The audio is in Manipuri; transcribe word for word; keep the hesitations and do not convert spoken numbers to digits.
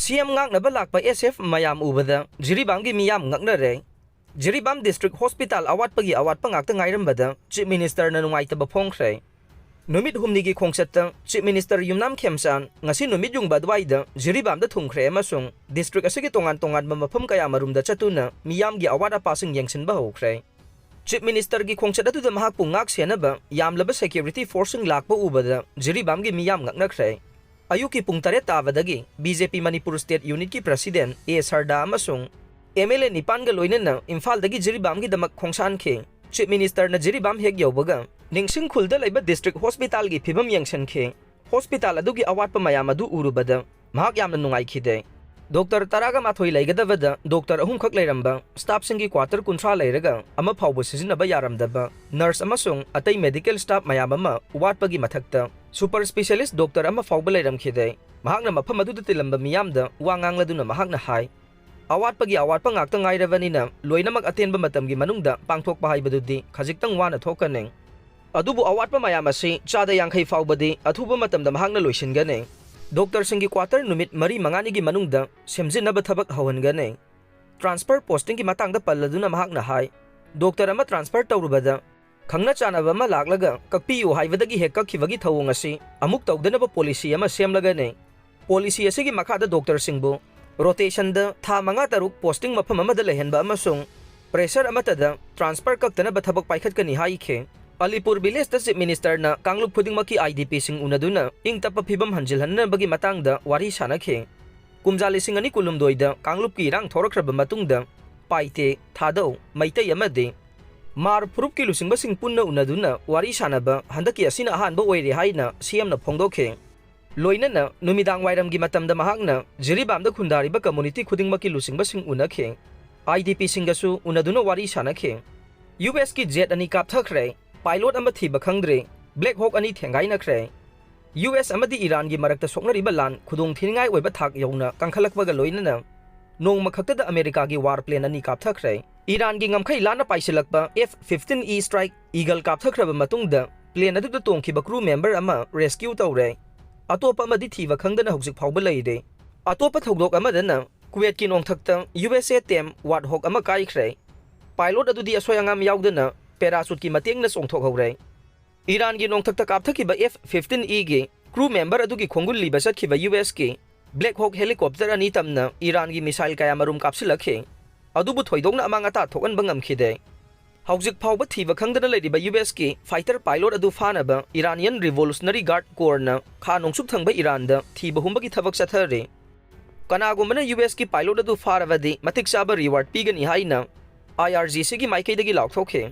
ꯁꯤ ꯑꯦꯝ ꯉꯥꯛꯅꯕ ꯂꯥꯛꯄ ꯑꯦꯁ ꯑꯦꯐ ꯃꯌꯥꯝ ꯎꯕꯗ ꯖꯤꯔꯤꯕꯥꯝꯒꯤ ꯃꯤꯌꯥꯝ ꯉꯛꯅꯔꯦ꯫ ꯖꯤꯔꯤꯕꯥꯝ ꯗꯤꯁꯇ꯭ꯔꯤꯛ ꯍꯣꯁꯄꯤꯇꯥꯜ ꯑꯋꯥꯠꯄꯒꯤ ꯑꯋꯥꯠꯄ ꯉꯥꯛꯇ ꯉꯥꯏꯔꯝꯕꯗ ꯆꯤꯐ ꯃꯤꯅꯤꯁꯇꯔꯅ ꯅꯨꯡꯉꯥꯏꯇꯕ ꯐꯣꯡꯈ꯭ꯔꯦ꯫ ꯅꯨꯃꯤꯠ ꯍꯨꯝꯅꯤꯒꯤ ꯈꯣꯡꯆꯠꯇ ꯆꯤꯐ ꯃꯤꯅꯤꯁꯇꯔ ꯌꯨꯝꯅꯥꯝ ꯈꯦꯝꯆꯥꯟ ꯉꯁꯤ ꯅꯨꯃꯤꯠ ꯌꯨꯡꯕ ꯑꯗꯨꯋꯥꯏꯗ ꯖꯤꯔꯤꯕꯥꯝꯗ ꯊꯨꯡꯈ꯭ꯔꯦ ꯑꯃꯁꯨꯡ ꯗꯤꯁꯇ꯭ꯔꯤꯛ ꯑꯁꯤꯒꯤ ꯇꯣꯉꯥꯟ ꯇꯣꯉꯥꯟꯕ ꯃꯐꯝ ꯀꯌꯥ ꯃꯔꯨꯝꯗ ꯆꯠꯇꯨꯅ ꯃꯤꯌꯥꯝꯒꯤ ꯑꯋꯥꯠ ꯑꯄꯥꯁꯤꯡ ꯌꯦꯡꯁꯤꯟꯕ ꯍꯧꯈ꯭ꯔꯦ꯫ ꯆꯤꯐ ꯃꯤꯅꯤꯁꯇꯔꯒꯤ ꯈꯣꯡꯆꯠ ꯑꯗꯨꯗ ꯃꯍꯥꯛꯄꯨ ꯉꯥꯛ ꯁꯦꯟꯅꯕ ꯌꯥꯝꯂꯕ ꯁꯦꯀ꯭ꯌꯨꯔꯤꯇꯤ ꯐꯣꯔꯁꯁꯤꯡ ꯂꯥꯛꯄ ꯎꯕꯗ ꯖꯤꯔꯤꯕꯥꯝꯒꯤ ꯃꯤꯌꯥꯝ ꯉꯛꯅꯈ꯭ꯔꯦ꯫ ꯑꯌꯨꯛꯀꯤ ꯄꯨꯡ ꯇꯔꯦꯠ ꯇꯥꯕꯗꯒꯤ ꯕꯤ ꯖꯦ ꯄꯤ ꯃꯅꯤꯄꯨꯔ ꯁ꯭ꯇꯦꯠ ꯌꯨꯅꯤꯠꯀꯤ ꯄ꯭ꯔꯁꯤꯗꯦꯟꯠ ꯑꯦ ꯁꯔꯗꯥ ꯑꯃꯁꯨꯡ ꯑꯦꯝ ꯑꯦꯜ ꯑꯦ ꯅꯤꯄꯥꯟꯒ ꯂꯣꯏꯅꯅ ꯏꯝꯐꯥꯜꯗꯒꯤ ꯖꯤꯔꯤꯕꯥꯝꯒꯤꯗꯃꯛ ꯈꯣꯡꯁꯥꯟꯈꯤ꯫ ꯆꯤꯐ ꯃꯤꯅꯤꯁꯇꯔꯅ ꯖꯤꯔꯤꯕꯥꯝ ꯍꯦꯛ ꯌꯧꯕꯒ ꯅꯤꯡꯁꯤꯡ ꯈꯨꯜꯗ ꯂꯩꯕ ꯗꯤꯁꯇ꯭ꯔꯤꯛ ꯍꯣꯁꯄꯤꯇꯥꯜꯒꯤ ꯐꯤꯕꯝ ꯌꯦꯡꯁꯤꯟꯈꯤ꯫ ꯍꯣꯁꯄꯤꯇꯥꯜ ꯑꯗꯨꯒꯤ ꯑꯋꯥꯠꯄ ꯃꯌꯥꯝ ꯑꯗꯨ ꯎꯔꯨꯕꯗ ꯃꯍꯥꯛ ꯌꯥꯝꯅ ꯅꯨꯡꯉꯥꯏꯈꯤꯗꯦ꯫ ꯗꯣꯛꯇꯔ ꯇꯔꯥꯒ ꯃꯥꯊꯣꯏ ꯂꯩꯒꯗꯕꯗ ꯗꯣꯛꯇꯔ ꯑꯍꯨꯝꯈꯛ ꯂꯩꯔꯝꯕ, ꯁ꯭ꯇꯥꯐꯁꯤꯡꯒꯤ ꯀ꯭ꯋꯥꯇꯔ ꯀꯨꯟꯊ꯭ꯔꯥ ꯂꯩꯔꯒ ꯑꯃ ꯐꯥꯎꯕ ꯁꯤꯖꯤꯟꯅꯕ ꯌꯥꯔꯝꯗꯕ, ꯅꯔꯁ ꯑꯃꯁꯨꯡ ꯑꯇꯩ ꯃꯦꯗꯤꯀꯦꯜ ꯁ꯭ꯇꯥꯐ ꯃꯌꯥꯝ ꯑꯃ ꯋꯥꯠꯄꯒꯤ ꯃꯊꯛꯇ ꯁꯨꯄꯔ ꯁ꯭ꯄꯦꯁꯤꯌꯦꯂꯤꯁ꯭ꯠ ꯗꯣꯛꯇꯔ ꯑꯃ ꯐꯥꯎꯕ ꯂꯩꯔꯝꯈꯤꯗꯦ꯫ ꯃꯍꯥꯛꯅ ꯃꯐꯝ ꯑꯗꯨꯗ ꯇꯤꯜꯂꯝꯕ ꯃꯤꯌꯥꯝꯗ ꯋꯥ ꯉꯥꯡꯂꯗꯨꯅ ꯃꯍꯥꯛꯅ ꯍꯥꯏ, ꯑꯋꯥꯠꯄꯒꯤ ꯑꯋꯥꯠꯄ ꯉꯥꯛꯇ ꯉꯥꯏꯔꯕꯅꯤꯅ ꯂꯣꯏꯅꯃꯛ ꯑꯇꯦꯟꯕ ꯃꯇꯝꯒꯤ ꯃꯅꯨꯡꯗ ꯄꯥꯡꯊꯣꯛꯄ ꯍꯥꯏꯕꯗꯨꯗꯤ ꯈꯖꯤꯛꯇꯪ ꯋꯥꯅ ꯊꯣꯛꯀꯅꯤ꯫ ꯑꯗꯨꯕꯨ ꯑꯋꯥꯠꯄ ꯃꯌꯥꯝ ꯑꯁꯤ ꯆꯥꯗ ꯌꯥꯡꯈꯩ ꯐꯥꯎꯕꯗꯤ ꯑꯊꯨꯕ ꯃꯇꯝꯗ ꯃꯍꯥꯛꯅ ꯂꯣꯏꯁꯤꯟꯒꯅꯤ꯫ ꯗꯣꯛꯇꯔꯁꯤꯡꯒꯤ ꯀ꯭ꯋꯥꯇꯔ ꯅꯨꯃꯤꯠ ꯃꯔꯤ ꯃꯉꯥꯅꯤꯒꯤ ꯃꯅꯨꯡꯗ ꯁꯦꯝꯖꯤꯟꯅꯕ ꯊꯕꯛ ꯍꯧꯍꯟꯒꯅꯤ꯫ ꯇ꯭ꯔꯥꯟꯁꯐꯔ ꯄꯣꯁꯇꯤꯡꯒꯤ ꯃꯇꯥꯡꯗ ꯄꯜꯂꯗꯨꯅ ꯃꯍꯥꯛꯅ ꯍꯥꯏ, ꯗꯣꯛꯇꯔ ꯑꯃ ꯇ꯭ꯔꯥꯟꯁꯐꯔ ꯇꯧꯔꯨꯕꯗ ꯈꯪꯅ ꯆꯥꯟꯅꯕ ꯑꯃ ꯂꯥꯛꯂꯒ ꯀꯛꯄꯤꯌꯨ ꯍꯥꯏꯕꯗꯒꯤ ꯍꯦꯛ ꯀꯛꯈꯤꯕꯒꯤ ꯊꯧꯑꯣꯡ ꯑꯁꯤ ꯑꯃꯨꯛ ꯇꯧꯗꯅꯕ ꯄꯣꯂꯤꯁꯤ ꯑꯃ ꯁꯦꯝꯂꯒꯅꯤ꯫ ꯄꯣꯂꯤꯁꯤ ꯑꯁꯤꯒꯤ ꯃꯈꯥꯗ ꯗꯣꯛꯇꯔꯁꯤꯡꯕꯨ ꯔꯣꯇꯦꯁꯟꯗ ꯊꯥ ꯃꯉꯥ ꯇꯔꯨꯛ ꯄꯣꯁꯇꯤꯡ ꯃꯐꯝ ꯑꯃꯗ ꯂꯩꯍꯟꯕ ꯑꯃꯁꯨꯡ ꯄ꯭ꯔꯦꯁꯔ ꯑꯃꯠꯇꯗ ꯇ꯭ꯔꯥꯟꯁꯐꯔ ꯀꯛꯇꯅꯕ ꯊꯕꯛ ꯄꯥꯏꯈꯠꯀꯅꯤ ꯍꯥꯏꯈꯤ꯫ ꯑꯂꯤꯄꯨꯔ ꯚꯤꯂꯦꯖꯇ ꯆꯤꯐ ꯃꯤꯅꯤꯁꯇꯔꯅ ꯀꯥꯡꯂꯨꯞ ꯈꯨꯗꯤꯡꯃꯛꯀꯤ ꯑꯥꯏ ꯗꯤ ꯄꯤꯁꯤꯡ ꯎꯅꯗꯨꯅ ꯏꯪ ꯇꯞꯄ ꯐꯤꯕꯝ ꯍꯟꯖꯤꯜꯍꯟꯅꯕꯒꯤ ꯃꯇꯥꯡꯗ ꯋꯥꯔꯤ ꯁꯥꯅꯈꯤ꯫ ꯀꯨꯝꯖꯥ ꯂꯤꯁꯤꯡ ꯑꯅꯤ ꯀꯨꯟꯍꯨꯝꯗꯣꯏꯗ ꯀꯥꯡꯂꯨꯞꯀꯤ ꯏꯔꯥꯡ ꯊꯣꯔꯛꯈ꯭ꯔꯕ ꯃꯇꯨꯡꯗ ꯄꯥꯏꯇꯦ, ꯊꯥꯗꯧ, ꯃꯩꯇꯩ ꯑꯃꯗꯤ ꯃꯥꯔ ꯐꯨꯔꯨꯞꯀꯤ ꯂꯨꯆꯤꯡꯕꯁꯤꯡ ꯄꯨꯟꯅ ꯎꯅꯗꯨꯅ ꯋꯥꯔꯤ ꯁꯥꯅꯕ ꯍꯟꯗꯛꯀꯤ ꯑꯁꯤꯅ ꯑꯍꯥꯟꯕ ꯑꯣꯏꯔꯦ ꯍꯥꯏꯅ ꯁꯤ ꯑꯦꯝꯅ ꯐꯣꯡꯗꯣꯛꯈꯤ꯫ ꯂꯣꯏꯅꯅ ꯅꯨꯃꯤꯗꯥꯡ ꯋꯥꯏꯔꯝꯒꯤ ꯃꯇꯝꯗ ꯃꯍꯥꯛꯅ ꯖꯤꯔꯤꯕꯥꯝꯗ ꯈꯨꯟꯗꯥꯔꯤꯕ ꯀꯝꯃꯨꯅꯤꯇꯤ ꯈꯨꯗꯤꯡꯃꯛꯀꯤ ꯂꯨꯆꯤꯡꯕꯁꯤꯡ ꯎꯅꯈꯤ꯫ ꯑꯥꯏ ꯗꯤ ꯄꯤꯁꯤꯡꯒꯁꯨ ꯎꯅꯗꯨꯅ ꯋꯥꯔꯤ ꯁꯥꯅꯈꯤ꯫ ꯌꯨ ꯑꯦꯁꯀꯤ ꯖꯦꯠ ꯑꯅꯤ ꯀꯥꯞꯊꯈ꯭ꯔꯦ, ꯄꯥꯏꯂꯣꯠ ꯑꯃ ꯊꯤꯕ ꯈꯪꯗ꯭ꯔꯦ, ꯕ꯭ꯂꯦꯛ ꯍꯣꯛ ꯑꯅꯤ ꯊꯦꯡꯒꯥꯏꯅꯈ꯭ꯔꯦ꯫ ꯌꯨ ꯑꯦꯁ ꯑꯃꯗꯤ ꯏꯔꯥꯟꯒꯤ ꯃꯔꯛꯇ ꯁꯣꯛꯅꯔꯤꯕ ꯂꯥꯟ ꯈꯨꯗꯣꯡꯊꯤꯅꯤꯡꯉꯥꯏ ꯑꯣꯏꯕ ꯊꯥꯛ ꯌꯧꯅ ꯀꯟꯈꯠꯂꯛꯄꯒ ꯂꯣꯏꯅꯅ ꯅꯣꯡꯃ ꯈꯛꯇꯗ ꯑꯃꯦꯔꯤꯀꯥꯒꯤ ꯋꯥꯔ ꯄ꯭ꯂꯦꯟ ꯑꯅꯤ ꯀꯥꯞꯊꯈ꯭ꯔꯦ꯫ ꯏꯔꯥꯟꯒꯤ ꯉꯝꯈꯩ ꯂꯥꯟꯅ ꯄꯥꯏꯁꯤꯜꯂꯛꯄ F fifteen E strike eagle ꯀꯥꯞꯊꯈ꯭ꯔꯕ ꯃꯇꯨꯡꯗ ꯄ꯭ꯂꯦꯟ ꯑꯗꯨꯗ ꯇꯣꯡꯈꯤꯕ ꯀ꯭ꯔꯨ ꯃꯦꯝꯕꯔ ꯑꯃ ꯔꯦꯁꯀ꯭ꯌꯨ ꯇꯧꯔꯦ꯫ ꯑꯇꯣꯞꯄ ꯑꯃꯗꯤ ꯊꯤꯕ ꯈꯪꯗꯅ ꯍꯧꯖꯤꯛ ꯐꯥꯎꯕ ꯂꯩꯔꯤ꯫ ꯑꯇꯣꯞꯄ ꯊꯧꯗꯣꯛ ꯑꯃꯗꯅ, ꯀꯨꯋꯦꯠꯀꯤ ꯅꯣꯡꯊꯛꯇ ꯌꯨ ꯑꯦꯁ ꯑꯦ ꯇꯦꯝ ꯋꯥꯔꯠꯍꯣꯛ ꯑꯃ ꯀꯥꯏꯈ꯭ꯔꯦ꯫ ꯄꯥꯏꯂꯣꯠ ꯑꯗꯨꯗꯤ ꯑꯁꯣꯏ ꯑꯉꯥꯝ ꯌꯥꯎꯗꯅ ꯄꯦꯔꯥꯁꯨꯠꯀꯤ ꯃꯇꯦꯡꯅ ꯆꯣꯡꯊꯣꯛꯍꯧꯔꯦ꯫ ꯏꯔꯥꯟꯒꯤ ꯅꯣꯡꯊꯛꯇ ꯀꯥꯞꯊꯈꯤꯕ ꯑꯦꯐ ꯐꯤꯐꯇꯤꯟ ꯏꯒꯤ ꯀ꯭ꯔꯨ ꯃꯦꯝꯕꯔ ꯑꯗꯨꯒꯤ ꯈꯣꯡꯒꯨꯜ ꯂꯤꯕ ꯆꯠꯈꯤꯕ ꯌꯨ ꯑꯦꯁꯀꯤ ꯕ꯭ꯂꯦꯛ ꯍꯣꯛ ꯍꯦꯂꯤꯀꯣꯞꯇꯔ ꯑꯅꯤ ꯇꯝꯅ ꯏꯔꯥꯟꯒꯤ ꯃꯤꯁꯥꯏꯜ ꯀꯌꯥꯃꯔꯨꯝ ꯀꯥꯞꯁꯤꯜꯂꯛꯈꯤ꯫ ꯑꯗꯨꯕꯨ ꯊꯣꯏꯗꯣꯛꯅ ꯑꯃꯥꯡ ꯑꯇꯥ ꯊꯣꯛꯍꯟꯕ ꯉꯝꯈꯤꯗꯦ꯫ ꯍꯧꯖꯤꯛ ꯐꯥꯎꯕ ꯊꯤꯕ ꯈꯪꯗꯅ ꯂꯩꯔꯤꯕ ꯌꯨ ꯑꯦꯁꯀꯤ ꯐꯥꯏꯇꯔ ꯄꯥꯏꯂꯣꯠ ꯑꯗꯨ ꯐꯥꯅꯕ ꯏꯔꯥꯅꯤꯌꯟ ꯔꯤꯚꯣꯂꯨꯁꯅꯔꯤ ꯒꯥꯔꯗ ꯀꯣꯔꯅ ꯈꯥ ꯅꯣꯡꯆꯨꯞ ꯊꯪꯕ ꯏꯔꯥꯟꯗ ꯊꯤꯕ ꯍꯨꯝꯕꯒꯤ ꯊꯕꯛ ꯆꯠꯊꯔꯤ꯫ ꯀꯅꯥꯒꯨꯝꯕꯅ ꯌꯨ ꯑꯦꯁꯀꯤ ꯄꯥꯏꯂꯣꯠ ꯑꯗꯨ ꯐꯥꯔꯕꯗꯤ ꯃꯇꯤꯛ ꯆꯥꯕ ꯔꯤꯋꯥꯔꯗ ꯄꯤꯒꯅꯤ ꯍꯥꯏꯅ ꯑꯥꯏ ꯑꯥꯔ ꯖꯤ ꯁꯤꯒꯤ ꯃꯥꯏꯀꯩꯗꯒꯤ ꯂꯥꯎꯊꯣꯛꯈꯤ꯫